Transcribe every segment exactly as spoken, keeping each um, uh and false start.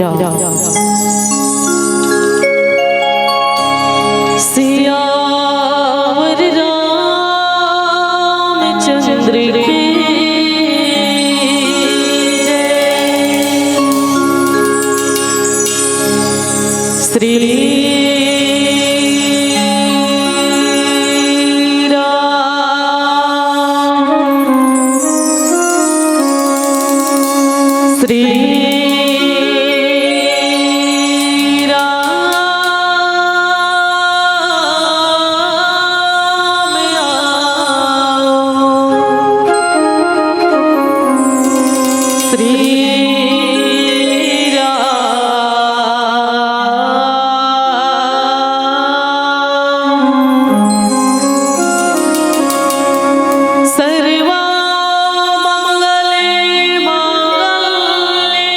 राम। सियावर रामचंद्र की जय। श्री राम, श्री राम, श्री राम। सर्वमंगल मांगल्ये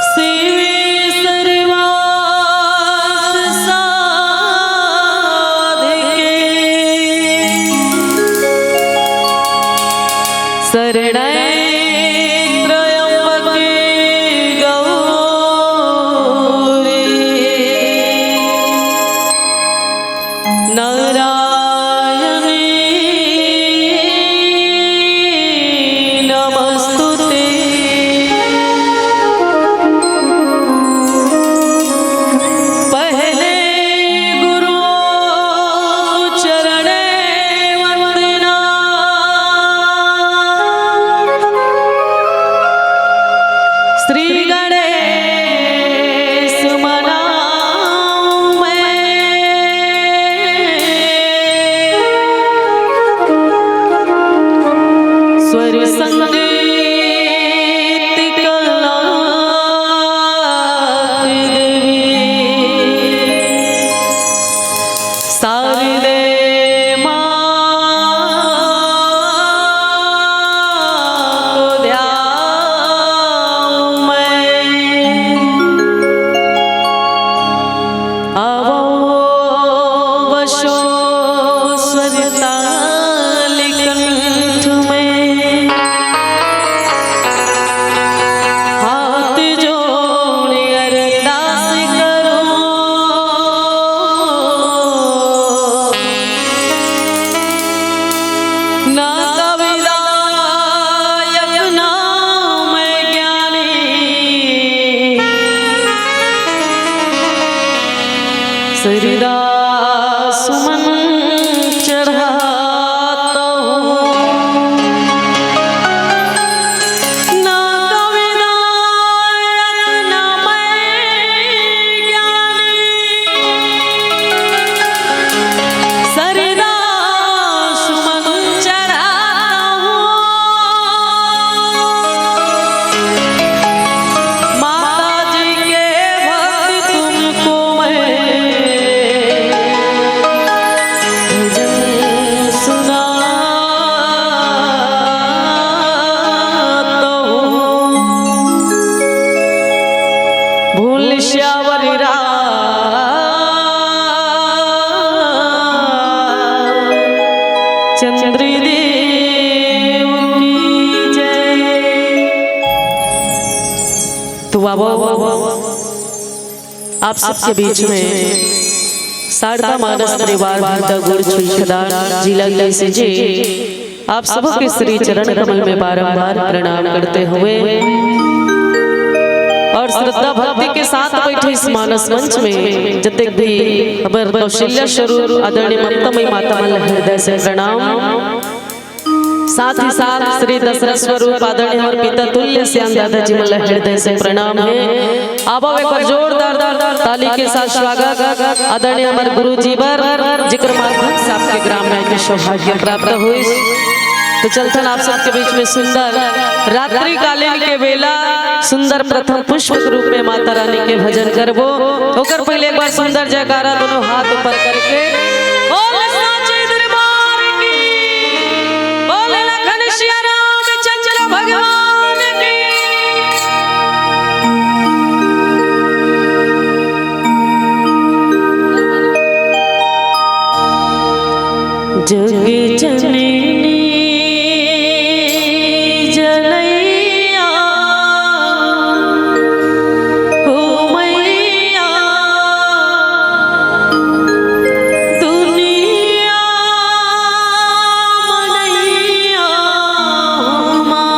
शिवे सर्वार्थ साधके शरण्ये त्र्यंबके गौरी नारायणी नमोस्तुते। स्वर संगीत कला देवी शारदे माँ को ध्याऊं मैं। आवो बसो स्वर ताल कंठ में, हाथ जोड़ अरदास करो। ना कवि गायक ना मैं ज्ञानी, श्रीदास सुमन चढ़ाता हूँ। ना कवि गायक ना मैं ज्ञानी, श्रीदास सुमन चढ़ाता हूँ। माता जी के भक्त तुमको मैं भजन सुनाता हूँ। भूल श्यावर राम चंद्र देव की जय। तो बाबा, आप सबके बीच में शारदा मानस परिवार भीतर गुड़ छुई खदान जिला के से जी, आप सबके श्री चरण कमल में बारंबार प्रणाम करते हुए और श्रद्धा भक्ति के साथ बैठे इस मानस मंच में जतेक भी हमर कौशल्या स्वरूप आदरणीय ममता मई माता मन ला हृदय से प्रणाम। साथ ही साथ श्री दशरथ स्वरूप आदरणीय हमर पिता तुल्य श्याम दादा जी मन ला हृदय से प्रणाम हे। आवा एक बार जोरदार ताली के साथ स्वागत आदरणीय हमर गुरु जी बर, जेकर माध्यम से आपके ग्राम में आए के सौभाग्य प्राप्त होइस। तो चलथन आप सबके बीच में सुंदर रात्रिकालीन के बेला सुंदर प्रथम पुष्प के रूप में माता रानी के भजन करबो। ओकर पहले एक बार सुंदर जयकारा दोनों हाथ ऊपर करके बोल साचे दरबार की, बोल लखन सिया रामचंद्र भगवान की। जग जननी जनैया हो मैया, दुनिया मनैया हो माँ।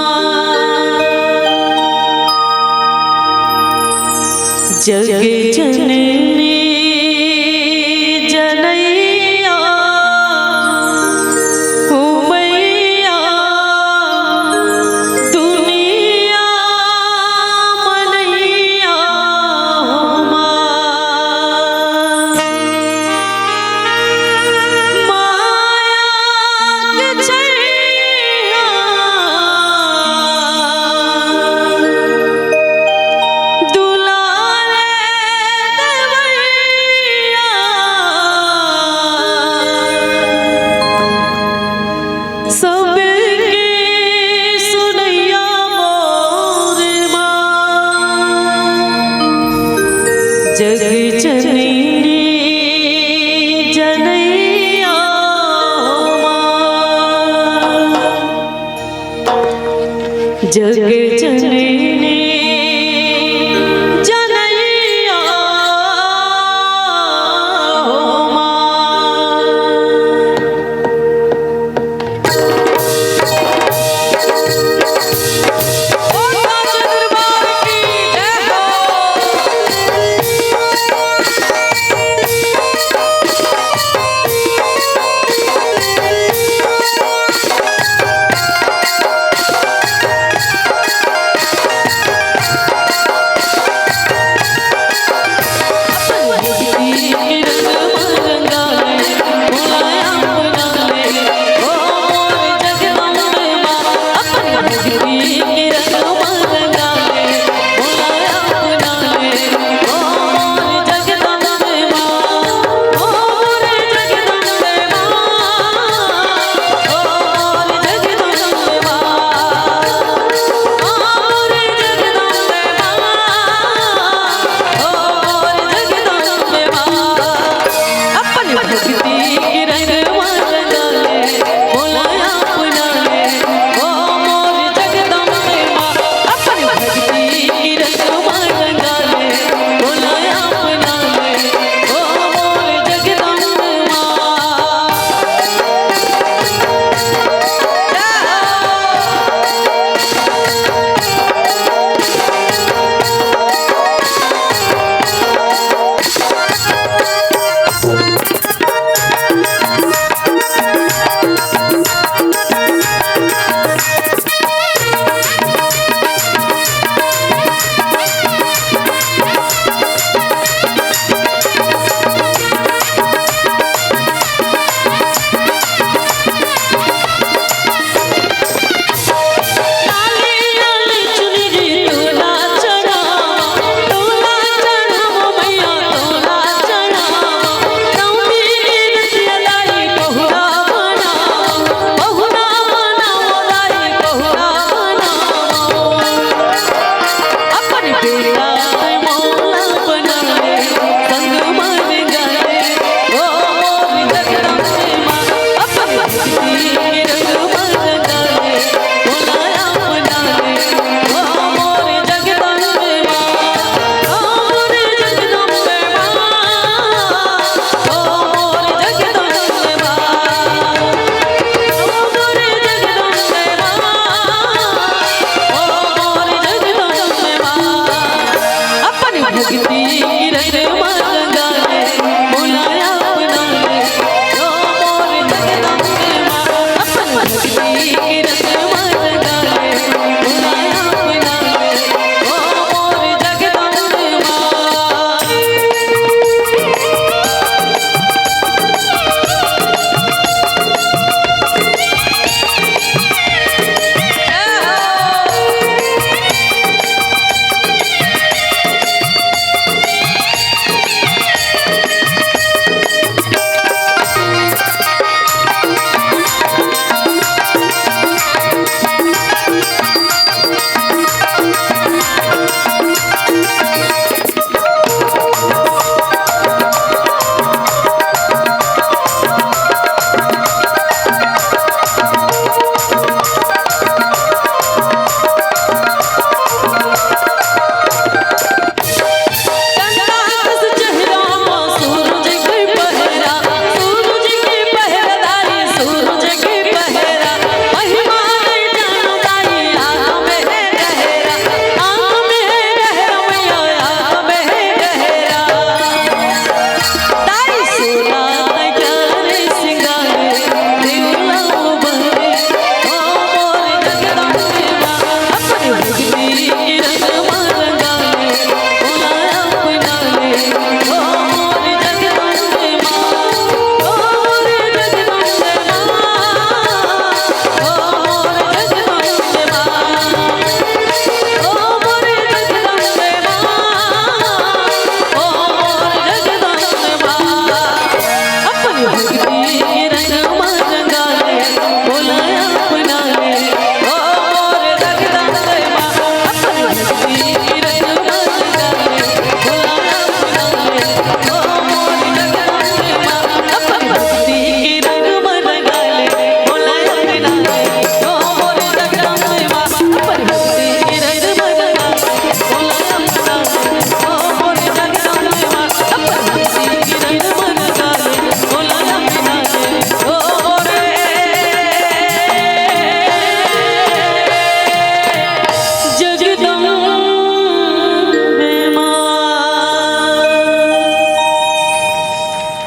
जग जननी जनैया हो मैया, दुनिया मनैया हो माँ। माया के छैया दुलारे देवैया, सबके सुनैया मोर माँ। जग जननी जनैया हो माँ। जग जननी जनैया हो माँ।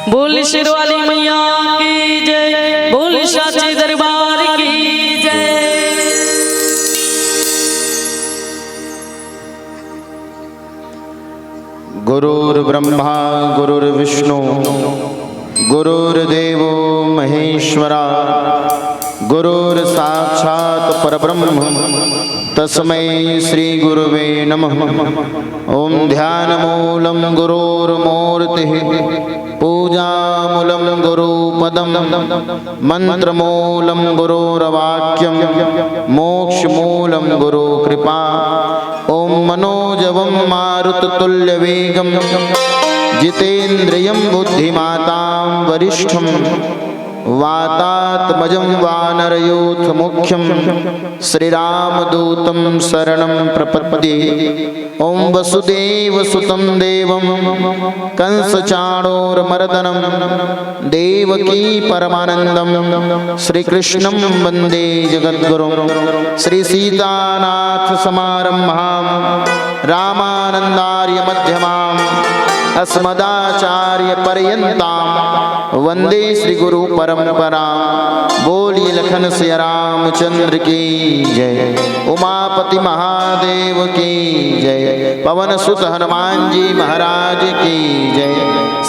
बोल शेरवाली मैया की जय, बोल साचे दरबार की जय। गुरुर्ब्रह्मा गुरुर्विष्णु गुरुर्देवो महेश्वरा, गुरुर्साक्षात् परब्रह्म, तस्मै श्री गुरुवे नमः। ओम ध्यानमूलं गुरोर्मूर्तिः, पूजामूलं गुरुपदं, मंत्रमूलं गुरोर्वाक्यं, मोक्षमूलं गुरुकृपा। ओम मनोजवं मारुततुल्यवेगं, जितेंद्रियं बुद्धिमतां वरिष्ठं, वातात्मजं वानरयूथमुख्यं, श्रीरामदूतं शरणं प्रपद्ये। ओम वसुदेवसुतं देवं, कंसचाणूरमर्दनं, देवकी परमानंदं, श्रीकृष्णं वंदे जगद्गुरुं। श्रीसीतानाथसमारंभां, रामानंदार्यमध्यमां, अस्मदाचार्यपर्यंतां, वंदे श्री गुरु परंपरा। बोलिए लखन सिया रामचंद्र की जय, उमापति महादेव की जय, पवन सुत हनुमान जी महाराज की जय,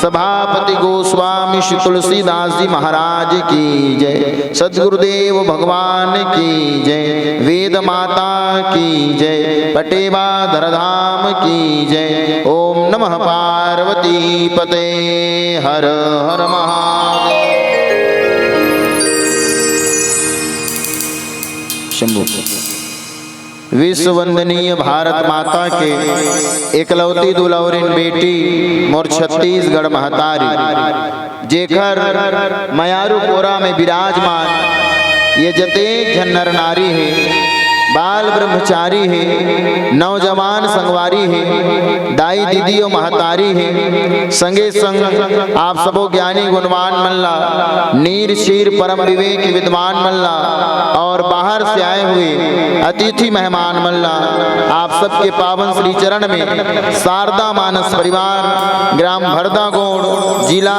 सभापति गोस्वामी श्री तुलसीदास जी महाराज की जय, सदगुरुदेव भगवान की जय, वेद माता की जय, पटेवा धरधाम की जय। ओम नमः पार्वती पते, हर हर महादेव। शंभू। विश्व वंदनीय भारत माता के एकलौती दुलौरिन बेटी मोर छत्तीसगढ़ महतारी, जेकर मयारू कोरा में विराजमान ये जतेक झन नर नारी हे, बाल ब्रह्मचारी हे, नौजवान संगवारी हे, दाई दीदी अउ महतारी हे, संगे संग आप सबो ज्ञानी गुणवान मन ला, नीर शीर परम विवेक विद्वान मन ला, और बाहर से आए हुए अतिथि मेहमान मन ला आप सबके पावन श्री चरण में शारदा मानस परिवार, ग्राम भरदागोंड, जिला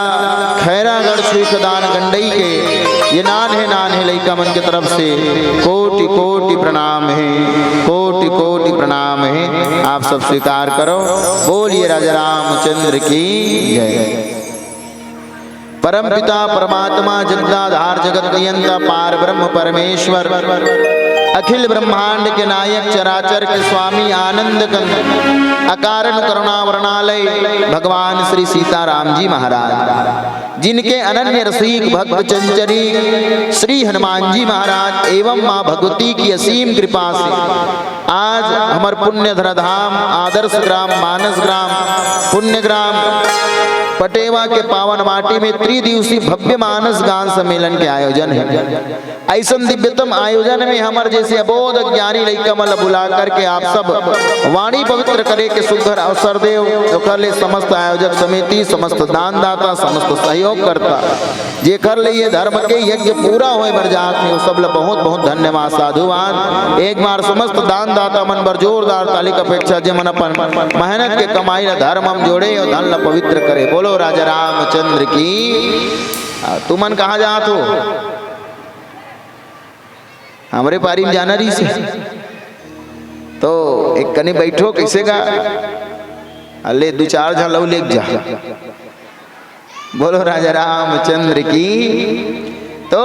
खैरागढ़, छुईखदान गंडई के ये नान्हे नान्हे लइका मन के तरफ से कोटि कोटि प्रणाम हे, कोटि कोटि प्रणाम हे। आप सब स्वीकार करो। बोलिए राजा रामचंद्र की जय। परम पिता परमात्मा जगदाधार जगत नियंता पार ब्रह्म परमेश्वर अखिल ब्रह्मांड के नायक चराचर के स्वामी आनंद कंद अकारण करुणा वरणालय भगवान श्री सीताराम जी महाराज, जिनके अनन्य रसिक भक्त चंचरी श्री हनुमान जी महाराज एवं माँ भगवती की असीम कृपा से आज हमर पुण्य धरा धाम आदर्श ग्राम मानस ग्राम पुण्य ग्राम पटेवा के पावन माटी में त्रिदिवसीय भव्य मानस गान सम्मेलन के आयोजन हे। अइसन दिव्यतम आयोजन में हमर जइसे अबोध अज्ञानी लइका मन ला बुला करके आप सब वाणी पवित्र करे के सुघर अवसर देव, ओकर ले समस्त आयोजक समिति, समस्त दानदाता, समस्त सहयोगकर्ता, जेकर ले ये धर्म के यज्ञ पूरा होय बर जात हे, वो सब ला बहुत बहुत धन्यवाद, साधुवाद। एक बार समस्त दानदाता मन बर जोरदार ताली के अपेक्षा, जे मन अपन मेहनत के कमाई ला धर्म में जोड़े अउ धन ला पवित्र करे। बोलो राजा रामचंद्र की। आ, तुमन कहाँ जात हो? हमरे पारी में जाना रहिसे। तो एक कनी बैठो, कइसे का? अले दू चार झन लऊ लेके जा। बोलो राजा रामचंद्र की। तो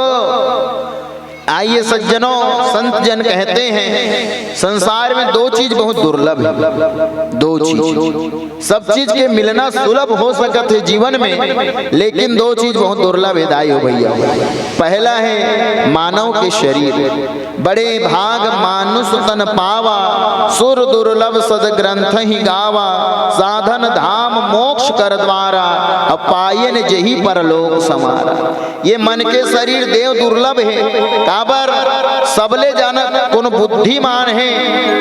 आइए सज्जनों, संत जन कहते हैं, संसार में दो चीज बहुत दुर्लभ है। दो चीज, सब चीज के मिलना सुलभ हो सकत हे जीवन में, लेकिन दो चीज बहुत दुर्लभ हे दाई हो भइया। पहला हे मानव के शरीर, बड़े भाग मानुष तन पावा, सुर दुर्लभ सद ग्रंथ ही गावा, साधन धाम मोक्ष कर द्वारा, अब पायन जेहि परलोक संवारा। ये मन के शरीर देव दुर्लभ हे, काबर सबले जादा कोनो बुद्धिमान हे,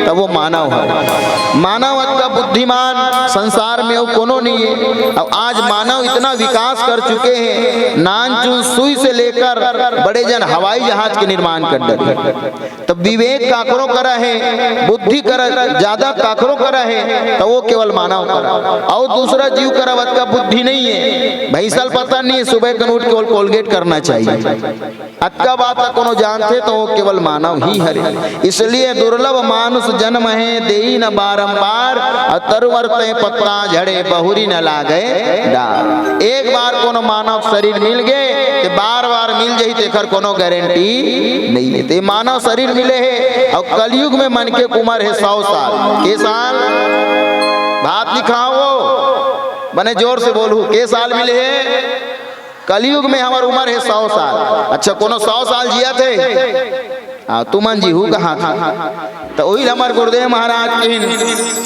त वो मानव हे। मानव अतका बुद्धिमान संसार में अउ कोनो नइ हे। अब आज मानव इतना विकास कर चुके हे, नानचुन सुई से लेकर बड़े जन हवाई जहाज के निर्माण कर डरे। त विवेक काकरो करा हे, बुद्धि करा जादा काकरो करा हे, त वो केवल मानव करा। अउ दूसरा जीव करा अतका बुद्धि नइ हे, भैंसा ल पता नइ हे, सुबह कन उठ के ओला कोलगेट करना चाहिए। अतका बात ला कोनो जानथे त वो केवल मानव ही हरे। इसलिए दुर्लभ मानुष जन्म हे, देई न बारंबार, अउ तरुवर तय पत्ता झड़े, बहुरी न लागे डार। एक बार कोनो मानव शरीर मिल गे, ते बार बार मिल जाही, तेखर कोनो गारंटी नइ हे। ते मानव शरीर मिले हे, अउ कलयुग में मनखे के उमर हे सौ साल। के साल? भात नइ खाओ, बने जोर से बोलहू, के साल मिले हे? कलयुग में हमर उमर हे सौ साल। अच्छा, कोनो सौ साल जियत हे? हाँ, तुमन जीहू कहाँ था? त उही ल हमर गुरुदेव महाराज किहिन,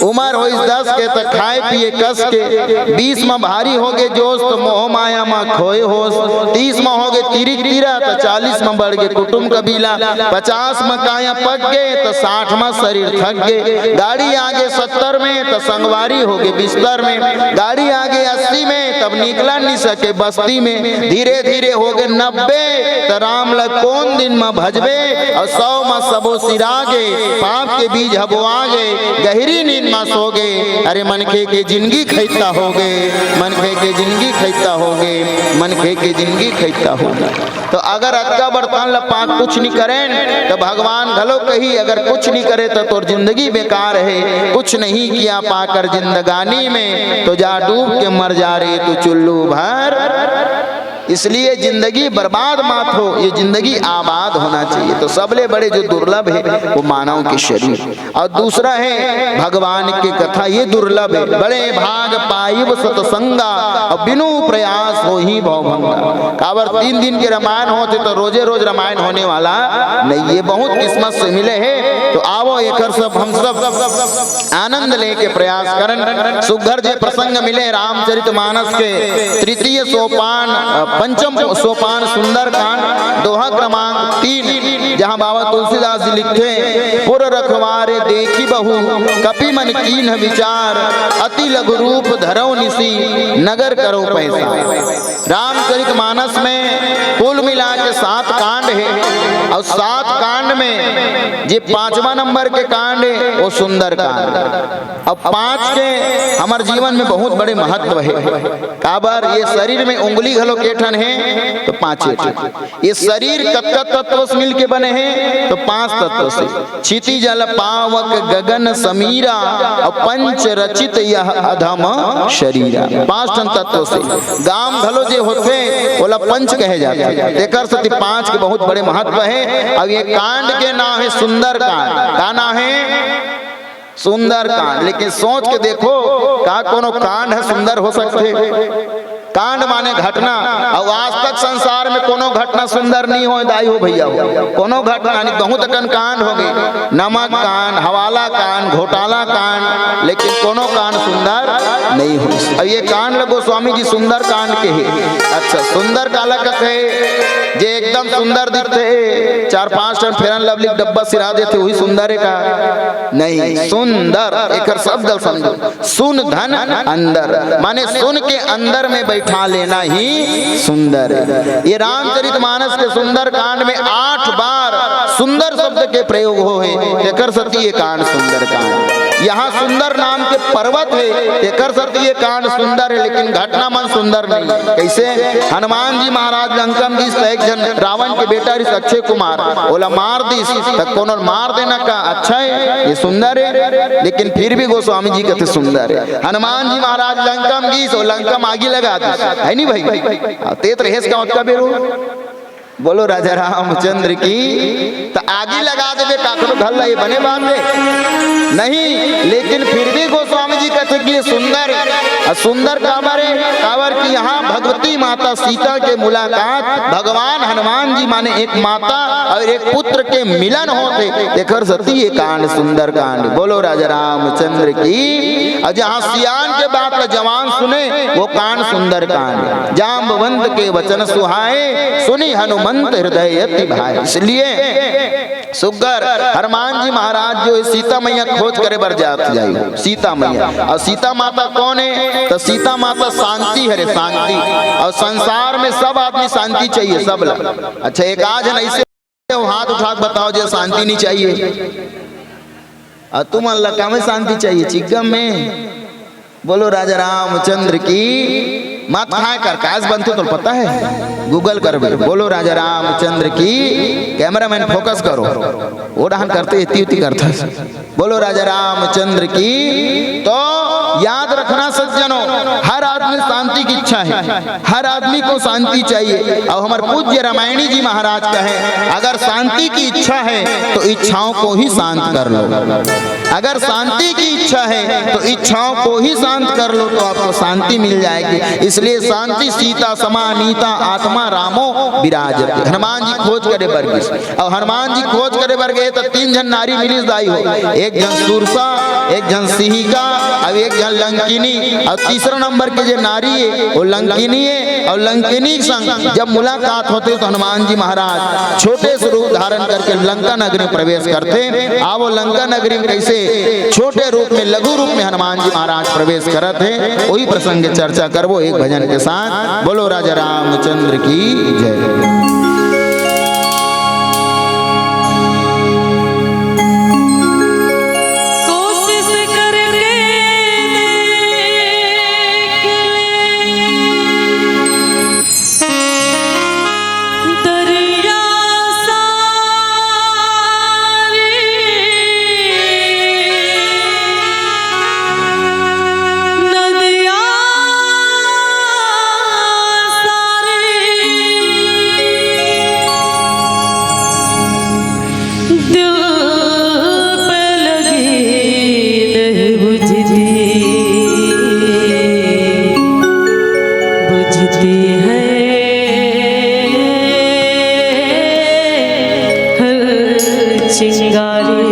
उमर होइस दस के त खाए पिए कस के, बीस म भारी होगे जोश त मोह माया म खोए होश, तीस म होगे तिरिक तिरा त चालीस म बढ़ गे कुटुम कबीला, पचास म काया पक गे त साठ म शरीर थक गे, गाड़ी आगे सत्तर में त संगवारी होगे बिस्तर में, गाड़ी आगे अस्सी में तब निकला नइ सके बस्ती में, धीरे धीरे होगे नब्बे त राम ल कोन दिन म भजबे, अउ सौ म सबो सिरागे, पाप के बीज ह बोआगे, गहिरी नींद म सोगे। अरे मनखे के जिनगी खइत्ता होगे, मनखे के जिनगी खइत्ता होगे, मनखे के जिनगी खइत्ता होगे। त अगर अतका बड़ तन ल पाके कुछ नइ करेन, त भगवान घलो कही, अगर कुछ नइ करे, त तोर जिंदगी बेकार हे। कुछ नहीं किया पाकर जिंदगानी में, तो जा डूब के मर जा रे तू चुल्लू भर। इसलिए जिंदगी बर्बाद मत हो, ये जिंदगी आबाद होना चाहिए। त सबले बड़े जो दुर्लभ हे, वो मानव के शरीर। अउ दूसरा हे भगवान के कथा, ये दुर्लभ हे। बड़े भाग पाइब सतसंगा, अउ बिनु प्रयास होही भवभंगा। काबर तीन दिन के रामायण होथे त रोजे रोज रामायण होने वाला नइ हे, बहुत किस्मत से मिले हे। त आवो एकर सब हम सब आनंद लेके प्रयास करन। सुघर जे प्रसंग मिले रामचरित मानस के तृतीय सोपान, अ, पंचम सोपान सुंदरकांड, दोहा क्रमांक तीन, जहाँ बाबा तुलसीदास जी लिखथे, "पुर रखवारे देखि बहु कपि मन कीन्ह विचार, अति लघु रूप धरौ निसि नगर करौ पैसार।" रामचरित मानस में कुल मिला के सात कांड हे। अउ सात कांड में जे पांचवा नंबर के कांड हे, वो सुंदर कांड। अब पांच के हमर जीवन में बहुत बड़े महत्व हे। काबर ये शरीर में उंगली घलो के ठन हे, तो पांचे ठन। ये शरीर कतका तत्व से मिल के बने हे, तो पांच तत्व से। क्षिति जल पावक गगन समीरा, अउ पंच रचित यह अधम शरीरा। पांच ठन तत्व से। गाम घलो जे होथे, ओला पंच कहे जाथे। तेकर सेती पांच के बहुत बड़े महत्व हे। अब ये कांड के नाम हे सुंदर कांड। का नाम हे? सुंदर कांड। लेकिन सोच के देखो, का कोनो कांड हे सुंदर हो सकथे? कांड माने घटना। अउ आज तक संसार में कोनो घटना सुंदर नहीं होय, दाई हो, भैया हो। कोनो घटना नहीं, बहुत अकन कांड होगे, नमक कांड, हवाला कांड, घोटाला कांड, लेकिन कोनो कांड सुंदर नहीं होय। अब ये कांड ल गोस्वामी जी सुंदर कांड के हे। अच्छा, सुंदर काला कथे? जे एकदम सुंदर दिखथे, चार पांच ठन Fair and Lovely के डब्बा सिरा देथे, वही सुंदर हे का? नहीं, सुंदर एकर शब्द ल समझो। सुन धन अंदर, माने सुन के अंदर में बैठा लेना ही सुंदर हे। ये रामचरितमानस के सुंदर कांड में आठ बार सुंदर शब्द के प्रयोग होहे, तेकर सेती ये कांड सुंदर कांड। यहाँ सुंदर नाम के पर्वत हे, तेकर सेती ये कांड सुंदर हे, लेकिन घटना मन सुंदर नहीं। कैसे? हनुमान जी महाराज लंका में गिस त एक झन रावण के बेटा रिहिस अक्षय कुमार, ओला मार दिस, त कोनो ल मार देना का अच्छा हे? ये सुंदर हे? लेकिन फिर भी गोस्वामी जी कथे सुंदर हे। हनुमान जी महाराज लंका में गिस, वो लंका में आगी लगा दिस, हे नहीं भाई? हाँ, ते त रहेस का ओतका बेर हो? बोलो राजा रामचंद्र की। त आगी लगा देबे काकरो घर ला, ये बने बात हे? नहीं, लेकिन फिर भी गोस्वामी जी कथे कि ये सुंदर हे। अउ सुंदर काबर हे? काबर कि यहाँ भगवती माता सीता के मुलाकात, भगवान हनुमान जी माने एक माता अउ एक पुत्र के मिलन होथे, तेकर सेती ये कांड सुंदर कांड। बोलो राजा रामचंद्र की। अउ जहाँ सियान के बात ला जवान सुने, वो कांड सुंदर कांड। जाम्बवंत के वचन सुहाए, सुनि हनुमंत हृदय अति भाए। इसलिए सुग्घर हनुमान जी महाराज जो हे सीता मैया खोज करे बर जात जाही, सीता मैया। अउ सीता माता कोन हे? त सीता माता शांति हरे, शांति। अउ संसार में सब आदमी शांति चाहिए, सब ला। अच्छा, एक आध झन अइसे हो, हाथ उठा के बताओ जे शांति नहीं चाहिए। अउ तुमन ला का में शांति चाहिए? चिक्कम में? बोलो राजा रामचंद्र की। मत खाए कर, कास बनथे तो पता हे, Google करबे। बोलो राजा रामचंद्र की। Cameraman focus करो, वो डहन करथे, एती उती करथे। बोलो राजा रामचंद्र की। तो याद रखना सज्जनों, हर आदमी शांति की इच्छा हे, हर आदमी को शांति चाहिए। अउ हमर पूज्य रामायणी जी महाराज कहे, अगर शांति की इच्छा हे तो इच्छाओं को ही शांत कर लो। अगर शांति की इच्छा हे तो इच्छाओं को ही शांत कर लो, तो आपको शांति मिल जाएगी। इसलिए शांति सीता समा नीता आत्मा रामो विराजते। हनुमान जी खोज करे बर गिस। अउ हनुमान जी खोज करे बर गे त तीन झन नारी मिलिस दाई हो, एक झन सूरसा, एक झन सिहिका, अउ एक झन लंकिनी। अउ तीसरा नंबर के जे नारी हे, वो लंकिनी हे। अउ लंकिनी के संग जब मुलाकात होथे त हनुमान जी महाराज छोटे से रूप धारण करके लंका नगरी में प्रवेश करथे। आवो लंका नगरी में कैसे छोटे रूप में, लघु रूप में हनुमान जी महाराज प्रवेश करत हे, वही प्रसंग के चर्चा करबो एक भजन के साथ। बोलो राजा रामचंद्र की जय। कोशिश करके देख ले, दरिया सारी, नदिया सारी, दिल पे लगी नहीं बुझती, बुझती है हर चिंगारी।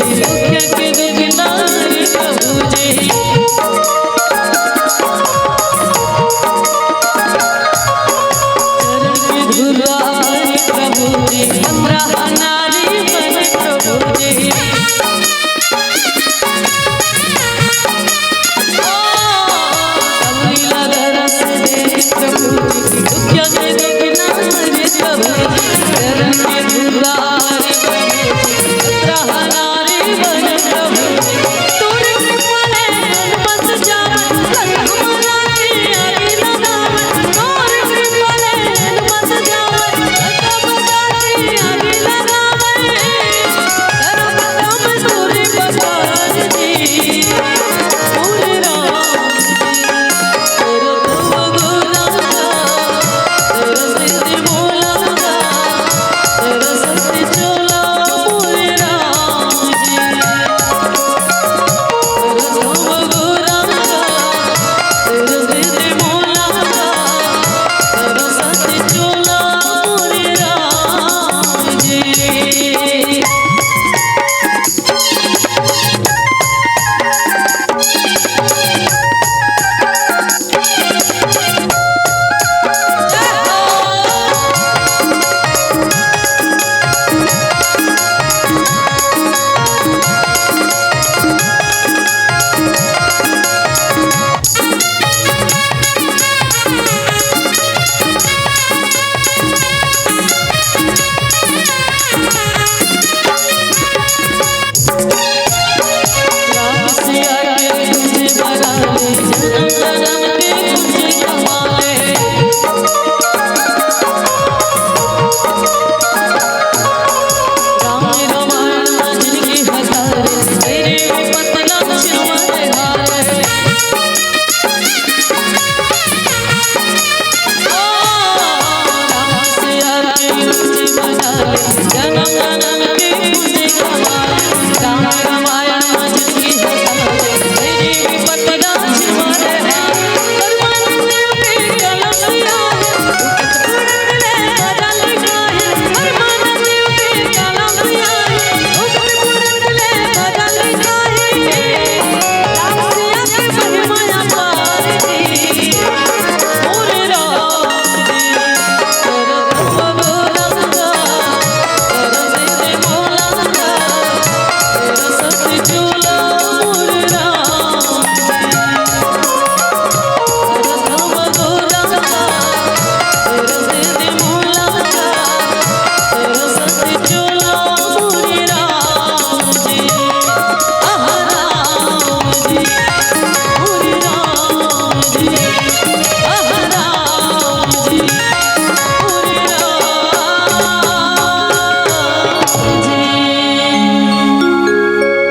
दुखिया के दुख नारी प्रभु जी। चरण के धुलारी प्रभु जी, हमरा नारी बन प्रभु जी। ओ, अवैला दरस दे प्रभु जी, दुखिया के दुख नारी प्रभु जी, चरण के धुलारी प्रभु जी, हमरा नारी बन प्रभु जी। तोरे कृपा ले बस जावे, हमरा के आगे लगावे, तोरे कृपा ले बस जावे,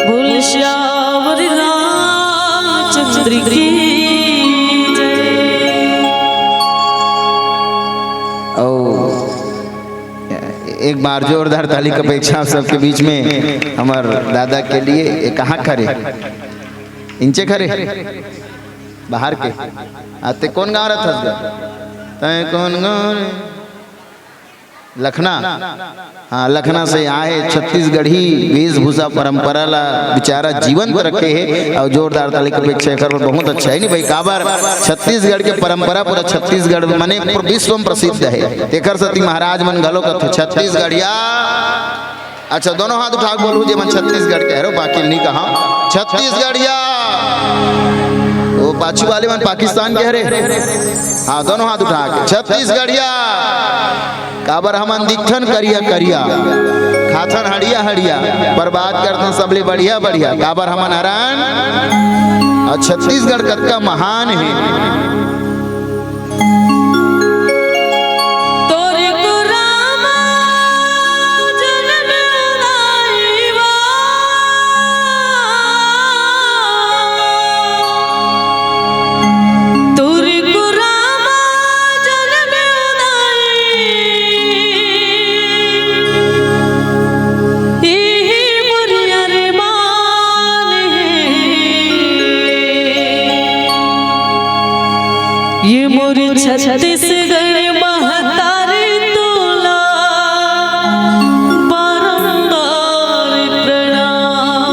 बोल श्यावर रामचंद्र की जय। ओ, एक बार जोरदार ताली के अपेक्षा आप सबके बीच में हमर दादा के लिए। ये कहाँ खड़े? इंचे खड़े? बाहर के? आते कौन गाँव रहत हस गा? तैं कौन गाँव रे? लखना। हाँ, लखना से आए, छत्तीसगढ़ी वेशभूषा परंपरा ला बेचारा जीवंत रखे हे। और जोरदार ताली के अपेक्षा एकर बर बहुत अच्छा हे नहीं भाई, काबर छत्तीसगढ़ के परंपरा पूरा छत्तीसगढ़ माने पूरा विश्व में प्रसिद्ध हे। तेकर सेती महाराज मन घलो कथे छत्तीसगढ़िया। अच्छा, दोनों हाथ उठा के बोलू, जे मन छत्तीसगढ़ के हरो, बाकी नहीं कहा छत्तीसगढ़िया। वो पाछू वाले मन पाकिस्तान के हरे। हाँ, दोनों हाथ उठा के छत्तीसगढ़िया। काबर हमन दिखथन करिया करिया, खाथन हड़िया हड़िया, पर बात करथन सबले बढ़िया बढ़िया। काबर हमन हरन और छत्तीसगढ़ कतका महान हे। तोरे को रामा जनम उदाई वा। तोरे को रामा जनम उदाई। इही मोर अरमान हे। ये मोर छत्तीसगढ़ महतारी तोला बारंबार प्रणाम।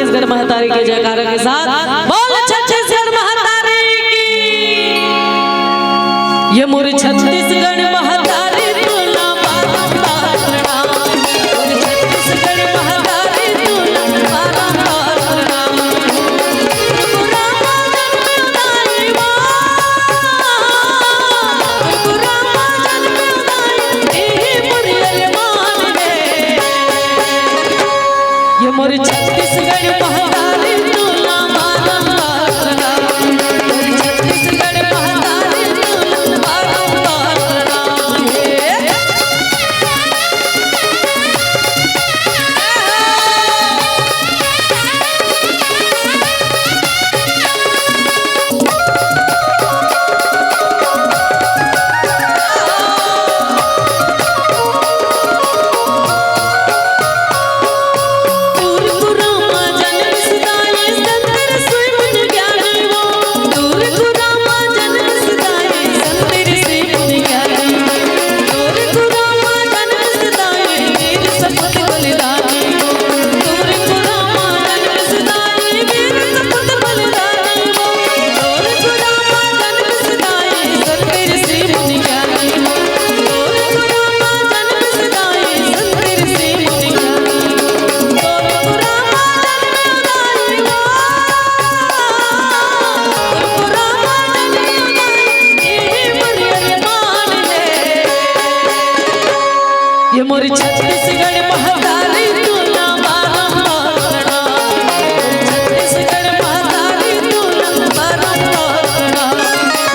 छत्तीसगढ़ महतारी के जयकारा के साथ बोल छत्तीसगढ़ महतारी की। ये मोर छत्तीसगढ़ महतारी, तोला बारंबार प्रणाम। मोर छत्तीसगढ़ महतारी, तोला बारंबार प्रणाम। ये मोर छत्तीसगढ़ महतारी, तोला बारंबार प्रणाम। मोर छत्तीसगढ़ महतारी, तोला बारंबार प्रणाम हे। ये मोर छत्तीसगढ़ महतारी, तोला बारंबार प्रणाम। छत्तीसगढ़ महतारी, तोला बारंबार प्रणाम।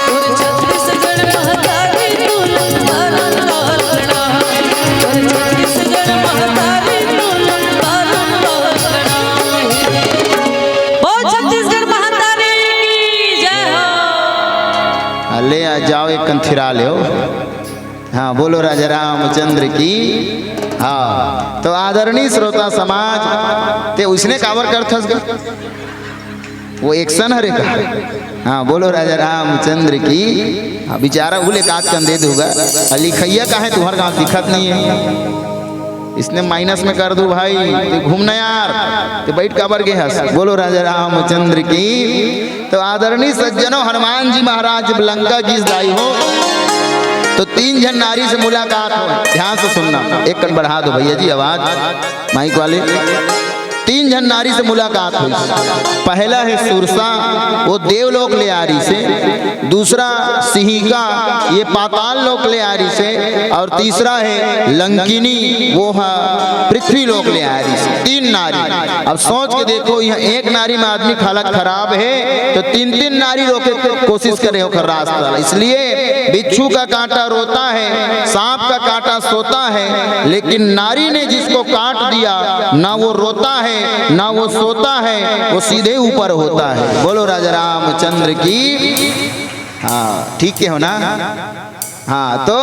मोर छत्तीसगढ़ महतारी, तोला बारंबार प्रणाम। मोर छत्तीसगढ़ महतारी, तोला बारंबार प्रणाम। बोल छत्तीसगढ़ महतारी की जय हो। ले आ जाओ, एक कंथिरा ले हो। हाँ, बोलो राजा रामचंद्र की। हाँ, तो आदरणीय श्रोता समाज, ते उसने काबर करथस ग? वो एक्शन हरे का? हाँ, बोलो राजा रामचंद्र की। हाँ, बेचारा उले काट कंदे दूगा। अ, लिखइया का है, तुम्हार गाँव दिखत नहीं है, इसने माइनस में कर दू भाई। ते घूमना यार, ते बैठ काबर गे हस? बोलो राजा रामचंद्र की। तो आदरणीय सज्जनों, हनुमान जी महाराज जब लंका गीस दाई हो, तो तीन झन नारी से मुलाकात हो। ध्यान से सुनना, एक कन बढ़ा दो भैया जी आवाज, माइक वाले। तीन झन नारी से मुलाकात हुई। पहला है सुरसा, वो देवलोक ले आ रही से। दूसरा सिंहिका, ये पाताल लोक ले आ रही से। और तीसरा है लंकिनी, वो है पृथ्वी लोक ले आ रही से। तीन नारी। अब सोच के देखो, यहाँ एक नारी में आदमी की हालत खराब है, तो तीन तीन नारी रोके कोशिश करे ओकर रास्ता। इसलिए बिच्छू का कांटा रोता है, सांप का कांटा सोता है, लेकिन नारी ने जिसको काट दिया, ना वो रोता है, ना वो सोता है, वो सीधे ऊपर होता है। बोलो राजा रामचंद्र की। हाँ, ठीक है हो ना? हाँ, तो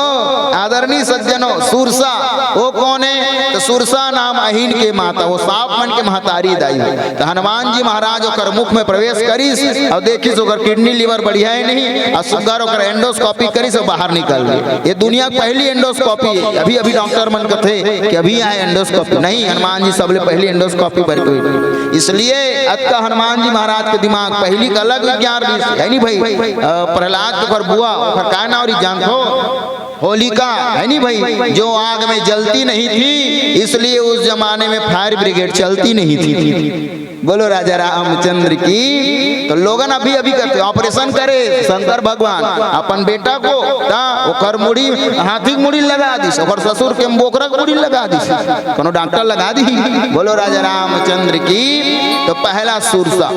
आदरणीय सज्जनों, सुरसा वो कौन है? तो सुरसा नाम अहिन के माता, वो सांप मन के महतारी दाई हो। तो हनुमान जी महाराज ओकर मुख में प्रवेश करिस और देखिस ओकर किडनी लिवर बढ़िया है नहीं, और सुग्घर ओकर एंडोस्कोपी करिस और बाहर निकल गए। ये दुनिया की पहली एंडोस्कोपी है। अभी अभी डॉक्टर मन कथे कि अभी आए एंडोस्कोपी, नहीं, हनुमान जी सबले पहली एंडोस्कोपी बर के। इसलिए अतका हनुमान जी महाराज के दिमाग पहली का अलग विज्ञान रहिस, है नहीं भाई? अ, प्रहलाद के ओकर बुआ, ओकर का नाम रहिस जानथो? होलिका, है नहीं भाई? जो आग में जलती नहीं थी, इसलिए उस जमाने में फायर ब्रिगेड चलती नहीं थी। बोलो राजा रामचंद्र की। तो लोगन अभी अभी करथे, ऑपरेशन करे शंकर भगवान अपन बेटा को, ता ओकर मुड़ी, हाथी के मुड़ी लगा दिस, ओकर ससुर के बोकरा के मुड़ी लगा दिस, कोनो डॉक्टर लगा दी? बोलो राजा रामचंद्र की। तो पहला सुरसा,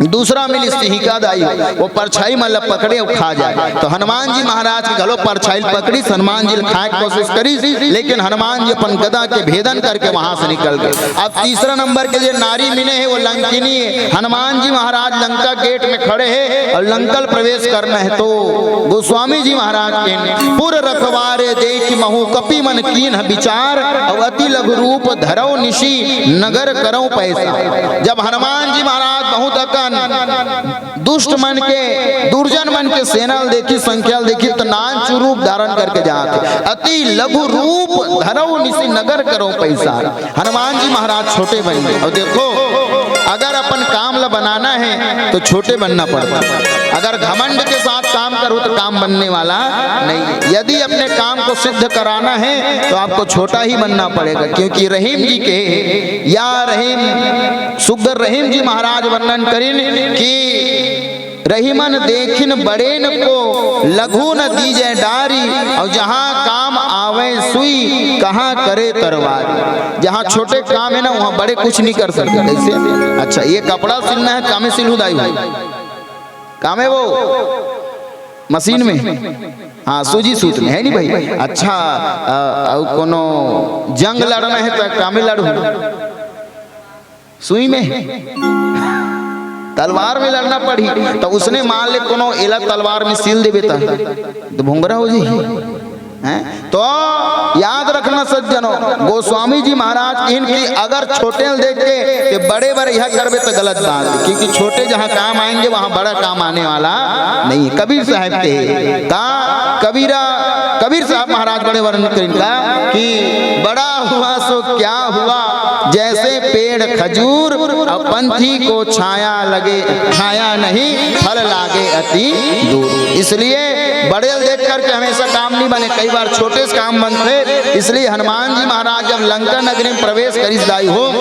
दूसरा मिली सिंहिका दाई, वो परछाई मन ल पकड़े अउ खा जाए। तो हनुमान जी महाराज के घलो परछाई ल पकड़िस, हनुमान जी ल खाए के कोशिश करिस, लेकिन हनुमान जी अपन गदा के भेदन करके वहां से निकल गए। अब तीसरा नंबर के जे नारी मिले हे, वो लंकिनी हे। हनुमान जी महाराज लंका गेट में खड़े हे अउ लंका ल प्रवेश करना हे, तो गोस्वामी जी महाराज के, "पुर रखवारे देखि महु कपि मन कीन्ह बिचार, अउ अति लघु रूप धरौ निसि नगर करौ पैसार।" जब हनुमान जी महाराज बहुत अकन दुष्ट मन के, दुर्जन मन के सेना ल देखिस, संख्या ल देखिस, त नान चुरूप धारण करके जात हे। अति लघु रूप धरौ निसि नगर करौ पैसार। हनुमान जी महाराज छोटे बन गए। अउ देखो, अगर अपन काम ला बनाना है तो छोटे बनना पड़ता है। अगर घमंड के साथ काम करो तो काम बनने वाला नहीं। यदि अपने काम को सिद्ध कराना है तो आपको छोटा ही बनना पड़ेगा, क्योंकि रहीम जी के या रहीम, सुग्घर रहीम जी महाराज वर्णन करिन कि रहीमन देखिन बड़ेन को, लघु न दीजे डारी, और जहाँ काम आवे सुई, कहाँ करे तरवारी। जहाँ छोटे काम है ना, वहाँ बड़े कुछ नहीं कर सकते। कैसे? अच्छा, ये कपड़ा सिलना है, कामे सिलहू दाई हो? कामे वो मशीन में, हाँ, सूजी सूत में, है नहीं भाई? अच्छा, अ, अउ कोनो जंग लड़ना है तो कामे लड़हू? सुई में? तलवार में लड़ना पड़ी। तो उसने मान ले कोनो एला तलवार में सील देबे त, तो भोंगरा हो जाही। हैं? तो याद रखना सज्जनों, गोस्वामी जी महाराज कहिन कि अगर छोटे ल देख के, के बड़े बर यह करबे तो गलत बात है, क्योंकि छोटे जहाँ काम आएंगे वहाँ बड़ा काम आने वाला नहीं है। कबीर साहब के का कबीरा, कबीर साहब महाराज बड़े वर्णन करिन का कि बड़ा हुआ सो क्या हुआ, जैसे पेड़ खजूर, अब पंथी को छाया लगे, छाया नहीं, फल लागे अति दूर। इसलिए बड़े ल देख करके हमेशा काम नहीं बने, कई बार छोटे से काम बनते। इसलिए हनुमान जी महाराज जब लंका नगरी में प्रवेश करिस दाई हो,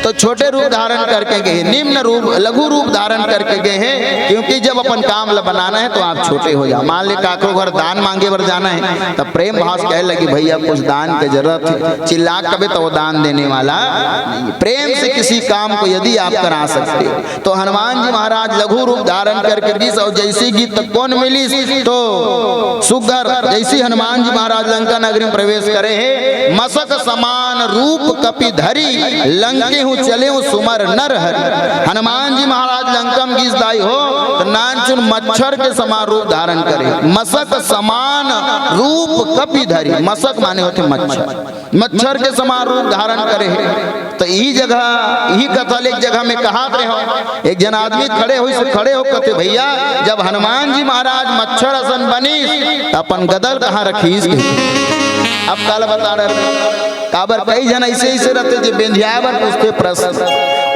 तो छोटे रूप धारण करके गए, निम्न रूप, लघु रूप धारण करके गए हैं, क्योंकि जब अपन काम ला बनाना है तो आप छोटे हो जाओ। मान ले काकरो घर दान मांगे बर जाना है, तब प्रेम भाव से कहे लगी, "भैया, कुछ दान के जरूरत है।" चिल्ला कबे तो वो दान देने वाला नहीं। प्रेम से किसी काम को यदि आप करा सकते हो, तो हनुमान जी महाराज लघु रूप धारण करके दिस, और जैसे गीत तक कौन मिलिस, तो सुग्घर जैसी हनुमान जी महाराज लंका नगरी में प्रवेश करे हैं, मसक समान रूप कपि धरी, लंकेहु चलेहु सुमर नर हरि। हनुमान जी महाराज लंका में गिस दाई हो, तो नानचुन मच्छर के समान रूप धारण करे। मसक समान रूप कपि धरी, मसक माने होथे मच्छर, मच्छर के समान रूप धारण करे हे। तो यही जगह, यही कथा ल एक जगह में कहत रहे हो, एक जन आदमी खड़े होइस, खड़े हो कथे, "भैया, जब हनुमान जी महाराज मच्छर असन बनिस, त अपन गदल कहाँ रखिस?" अब काला बता रहे, काबर कई जन ऐसे, ऐसे रहते जे बेंधिया बर पूछते प्रश्न।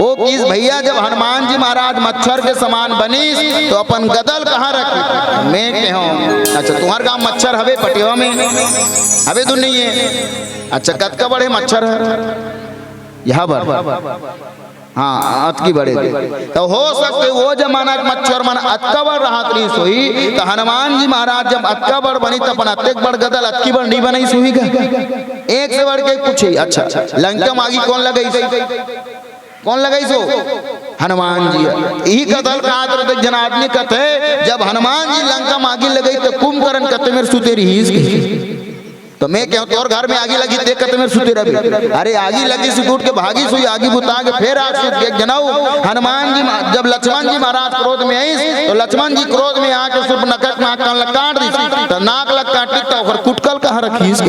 वो किस, "भैया, जब हनुमान जी महाराज मच्छर के समान बनिस, तो अपन गदल कहाँ रखिस?" मैं कहूँ, "अच्छा, तुम्हार गाँव मच्छर हवे पटेवा में?" हवे तो नहीं है। अच्छा, कतका बड़े मच्छर है? यहाँ बर। हाँ, अतकी बड़े। तो हो सकथे वो जमाना के मच्छर मन अतका बड़ रहत रहिस होही, तो हनुमान जी महाराज जब अतका बड़ बनी, त अपन अतेक बड़ गदल अतकी बड़ नहीं बनाइस होही का? एक से बढ़ के कुछ ही। अच्छा, लंका में आगी कौन लगाइस? कौन लगाइस हो? हनुमान जी। यही कथा ल कहत रहे, एक जन आदमी कथे, "जब हनुमान जी लंका में आगी लगाइस, तो कुंभकर्ण कते मेर सुते रहिस?" तो मैं कहूँ, "तोर घर में आगी लगी, ते कते मेर सुते रहे?" अरे, आगी लगिस तो उठ के भागिस होही, आगी बुता के फेर आके सुत गे। जनऊ, हनुमान जी मा-, जब लक्ष्मण जी महाराज क्रोध में आइस, तो लक्ष्मण जी क्रोध में आके सूर्पनखा के नाक कान ला काट दिस। तो नाक ला काटिस, तो ओकर कुटकल कहाँ रखिस?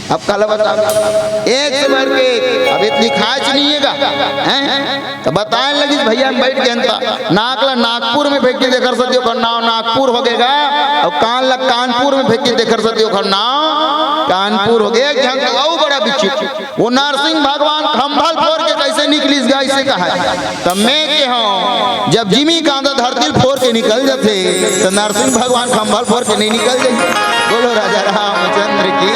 अब काला बता, एक से बढ़ के एक, अब इतनी खास नहीं है गा, हैं? तो बताए लगिस, भैया हम बैठ के हन त नाक ला नागपुर में फेंक के, तेखर सेती ओखर नाव नागपुर हो गे गा, और कान ला कानपुर में फेंक के, तेखर सेती ओखर नाव कानपुर हो गे। एक झन तो अउ बड़ा विचित्र, वो नरसिंह भगवान खंभा ल फोर के कैसे निकलिस गा, इसे कहा। तब मैं कहूँ, जब जिमी कांदा धरती ल फोर के निकल जाथे, तो नरसिंह भगवान खंभा ल फोर के नहीं निकल जाही। बोलो राजा रामचंद्र की।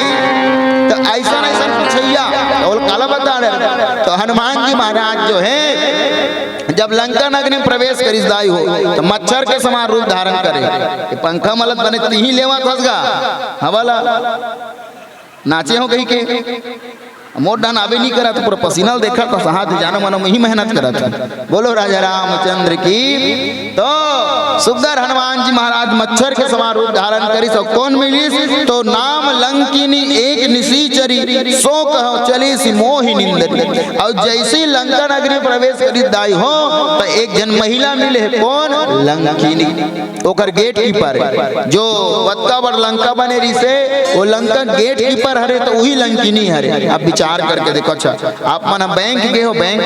तो ऐसा, ऐसा पूछइया, तो काला बता रहे, तो हनुमान जी महाराज जो है, जब लंका नगरी में प्रवेश करिस दाई हो, तो मच्छर के समान रूप धारण करे। ये पंखा मलत बने तिही लेवत हस गा, हवा ला। नाचे हो कही के, मोर डहन आबे नहीं करत, पूरा पसीना ल देखत हस, हाथ जानो मनो ही मेहनत करत हस। बोलो राजा रामचंद्र की। तो सुग्घर हनुमान जी महाराज मच्छर के समान रूप धारण करिस, और कौन मिलिस? तो नाम लंकिनी एक निशिचरी, सो कह चलिस मोहि निंदनी। और जैसे ही लंका नगरी में प्रवेश करिस दाई हो, तो एक जन महिला मिले हे। कौन? लंकिनी। ओकर गेट कीपर हे, जो वतका बड़ लंका बने रिसे, वो लंका गेट कीपर हरे, तो वही लंकिनी हरे। अब विचार करके देखो। अच्छा, आप मन ह बैंक गे हो, बैंक,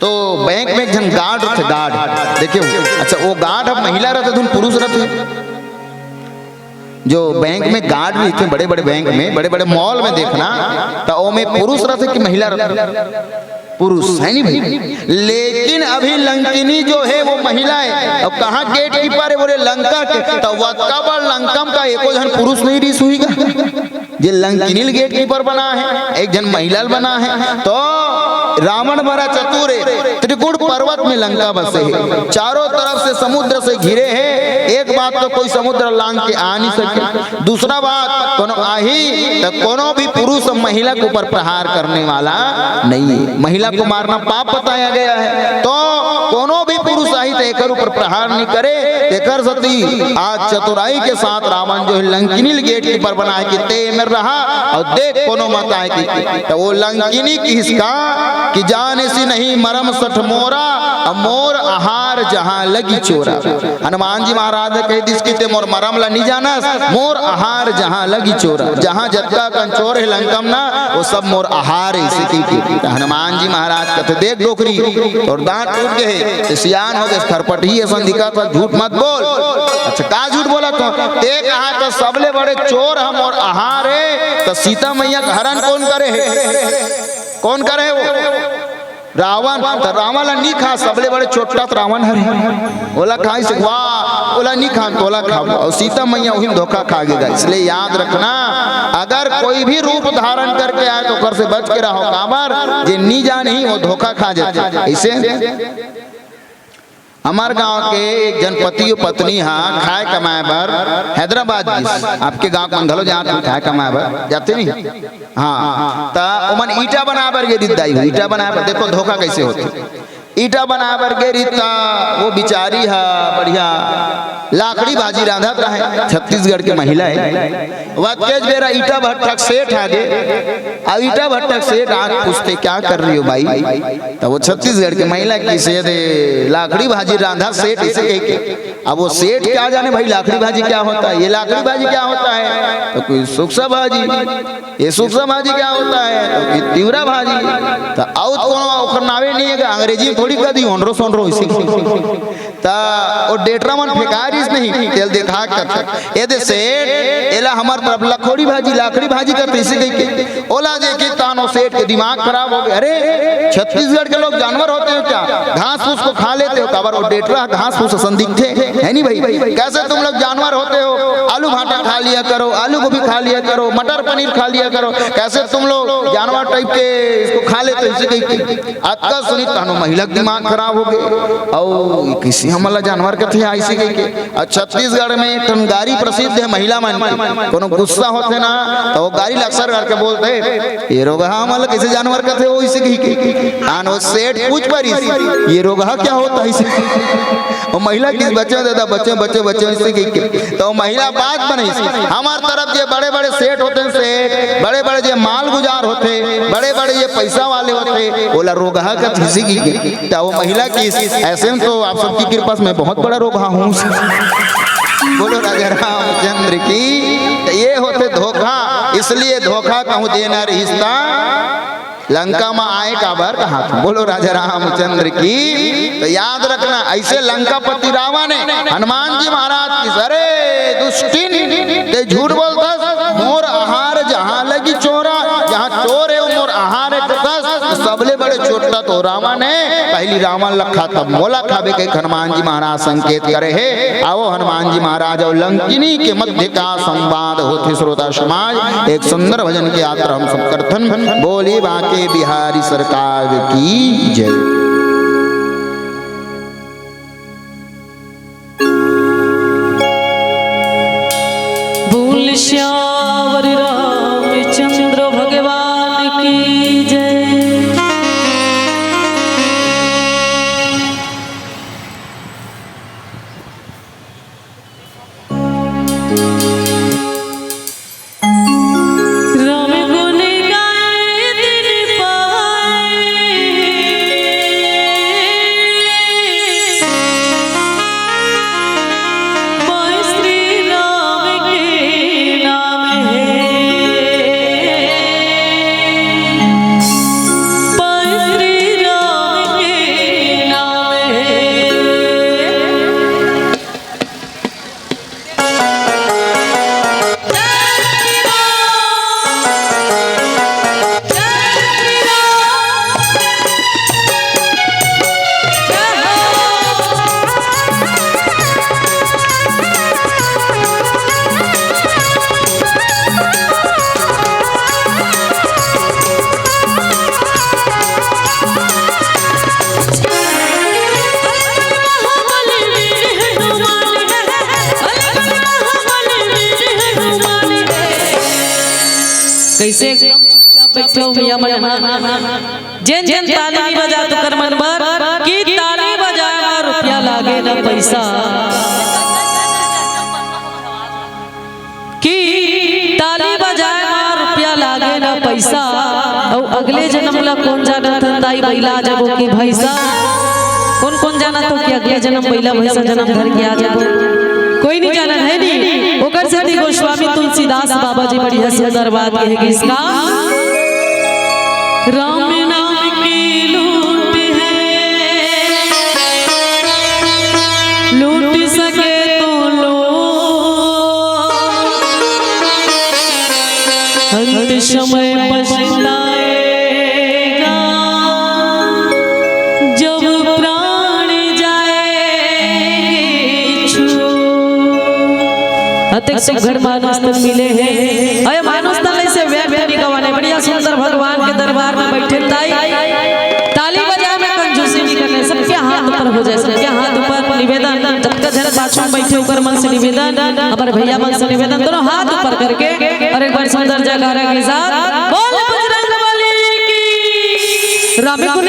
तो बैंक में एक झन गार्ड रथे, गार्ड देखे हो। अच्छा, वो गार्ड अब महिला रथे, धुन पुरुष रथे। जो बैंक में गार्ड रहिथे, बड़े बड़े बैंक में, बड़े बड़े मॉल में देखना, तो ओमे पुरुष रथे कि महिला रथे? पुरुष है नहीं भाई। लेकिन अभी लंकिनी जो है वो महिला है। अब कहाँ गेट कीपर है? बोले लंका के। तो वतका बड़ लंका म का एको झन पुरुष नहीं रिहिस होही का? जे लंकिनी ल गेट कीपर बना है, एक झन महिला ल बना है। तो रावण बड़ा चतुर है, त्रिकूट पर्वत में लंका बसे है, चारों तरफ से समुद्र से घिरे है। एक बात तो कोई समुद्र लांग के आ नहीं सके, दूसरा बात कोनो आही तो कोनो भी पुरुष महिला के ऊपर प्रहार करने वाला नहीं है। महिला को मारना पाप बताया गया है, तो कोनो भी पुरुष आही तो एकर ऊपर प्रहार नहीं करे। एकर सती आज चतुराई के साथ रावण जो है लंकिनी ल गेट कीपर बनाए कि ते मेर रहा और देख कोनो मत आए कि, तो वो लंकिनी किहिस का कि जानेसी नहीं मरम सठ मोरा, अब मोर आहार जहाँ लगी चोरा। हनुमान जी महाराज कहि दिस कि ते मोर मरम ला नहीं जानस, मोर आहार जहाँ लगी चोरा। जहाँ जतका कन चोर है लंका म ना, वो सब मोर आहार है, इसे कहि के। तो हनुमान जी महाराज कथे, देख डोकरी, तोर दांत टूट गए है, ते सियान हो गए, खरपटही असन दिखत हस, झूठ मत बोल। अच्छा, का झूठ बोलत हंव? ते कहा तो सबले बड़े चोर ह मोर आहार है, तो सीता मैया के हरण कौन करे है? कौन करे है वो? रावण। तो रावण ला नी खा, सबले बड़े चोट्टा तो रावण हरे। ओला खाइस, वाह, ओला नी खान, तोला खाबो। और सीता मैया वही धोखा खा गे गा। इसलिए याद रखना, अगर कोई भी रूप धारण करके आए तो ओकर से बच के रहो। काबर? जे नी जानही वो धोखा खा जाथे। ऐसे हमर गांव के एक झन पति अउ पत्नी हा खाए कमाए बर हैदराबाद गिस। आपके गांव के मन घलो जात हे खाए कमाए बर, जाथे नहीं? हाँ, त ओमन ईटा बनाए बर गे रिहिस दाई, ईटा बनाए बर। देखो धोखा कैसे होथे। ईटा बनाए बर गे रिहिस त वो बिचारी हा बढ़िया लाकड़ी भाजी रांधत रहे, छत्तीसगढ़ के महिला है। वतकेच बेरा ईटा भट्ठा के सेठ आगे, अब ईटा भट्ठा के सेठ आके पूछथे, क्या कर रही हो भाई? तब वो छत्तीसगढ़ के महिला कहिस, ये दे लाकड़ी भाजी रांधत सेठ, इसे कहि के। अब वो सेठ क्या जाने भाई लाकड़ी भाजी क्या होता है, ये लाकड़ी भाजी क्या होता है? तो कोई सुकसा भाजी, ये सुकसा भाजी क्या होता है? तो कोई तिवरा भाजी। तो अउ त कोनो ओकर नावे नहीं है, अंग्रेजी में थोड़ी कह दी, ओनरो सोनरो इसे। त ओ डेटरा मन फेंका रिहिस नहीं, तेला देखा के कथे, ए दे सेठ, एला हमर तरफ लखोड़ी भाजी, लाकड़ी भाजी कथे, इसे कहि के। ओला देखे तान ओ सेठ के दिमाग खराब हो गे। अरे, छत्तीसगढ़ के लोग जानवर होते हो क्या? घास फूस को खा लेते हो? काबर ओ डेटरा घास फूस असन दिखथे, है नहीं भाई? कैसे तुम लोग जानवर होते हो? आलू भाटा खा लिया करो, आलू गोभी खा लिया करो, मटर पनीर खा लिया करो। कैसे तुम लोग जानवर टाइप के इसको खा लेते हो? इसे कहि के। अतका सुनिस तहान ओ महिला के दिमाग खराब हो गे। अउ कइसे हमन ला जानवर कथे अइसे कहि के। अउ छत्तीसगढ़ में एक ठन गारी प्रसिद्ध हे महिला मन के। कोनो गुस्सा होथे ना, त ओ गारी ला अक्सर करके बोलथे, "ये रोगहा हमन ला कइसे जानवर कथे हो?" अइसे कहि के। तहान ओ सेठ पूछ परिस, "ये रोगहा क्या होता है?" अइसे। ओ महिला कहिस, "बच्चों दादा, बच्चों, बच्चों, बच्चों," अइसे कहि के। त ओ महिला बात बनइस, हमर तरफ जे बड़े-बड़े सेठ होथे, सेठ, बड़े-बड़े जे मालगुजार होथे, बड़े-बड़े जे पैसा वाले होथे, ओला रोगहा कथे, इसे कहि के। त ओ महिला कहिस, "ऐसे में तो आप सबकी कृपा से मैं बहुत बड़ा रोगहा हूँ।" बोलो राजा रामचंद्र की। त ये होथे धोखा, इसलिए धोखा कहूँ देना रिहिस त लंका म आए काबर कहात हूँ। बोलो राजा रामचंद्र की। त याद रखना, अइसे लंकापति रावण हे, हनुमान जी महाराज कहिस, "अरे दुष्टिन, ते झूठ बोलथस, मोर आहार जहाँ लगी चोरा, जहाँ चोर हे वो मोर आहार हे कथस, त सबले बड़े चोट्टा तो रावण हे, पहिली रावण ला खा तब मोला खाबे," कहिके हनुमान जी महाराज संकेत करे हे। आओ हनुमान जी महाराज अउ लंकिनी के मध्य का संवाद होथे श्रोता समाज, एक सुंदर भजन के यात्रा हम सब करथन। बोली बांके बिहारी सरकार की जय। बोल सियावर रामचंद्र भगवान की जय। राम गुण गाए दिन पाए। पाए श्री राम के नाम। से एकदम चुपचाप बैठे हो मियाँ मन हा। जेन जेन ताली नहीं बजा तो कर मन बर कि ताली बजाए मा रुपया लागे ना पैसा। कि ताली बजाए मा रुपया लागे ना पैसा। अउ अगले जन्म ला कोन जानत हन दाई, बइला आ जाबो कि भैंसा। कोन कोन जानत हो कि अगले जन्म बइला भैंसा जन्म धर के आ जाबो? कोई नहीं जानत है नी। ओकर सेती गोस्वामी तुलसीदास बाबा जी बढ़िया सुंदर बात कहे गिस का। राम नाम की लूट है, लूट सके तो लो, अंत समय पछताएगा जब प्राण जाएंगे छूट। अतेक सुघर मानुष तन मिले हे। अरे मानुष तन ऐसे व्यर्थ नहीं गवाने, बढ़िया सुंदर भगवान के दरबार में बैठे ताई। ताली बजाए में कंजूसी नहीं करने, सबके हाथ ऊपर हो जाए, सबके हाथ ऊपर निवेदन। जतका झन पाछू में बैठे ओकर मन से निवेदन, हमारे भैया मन से निवेदन, दोनों हाथ ऊपर करके और एक बार सुंदर जयकारा के साथ बोल बजरंग बली की। राम गुण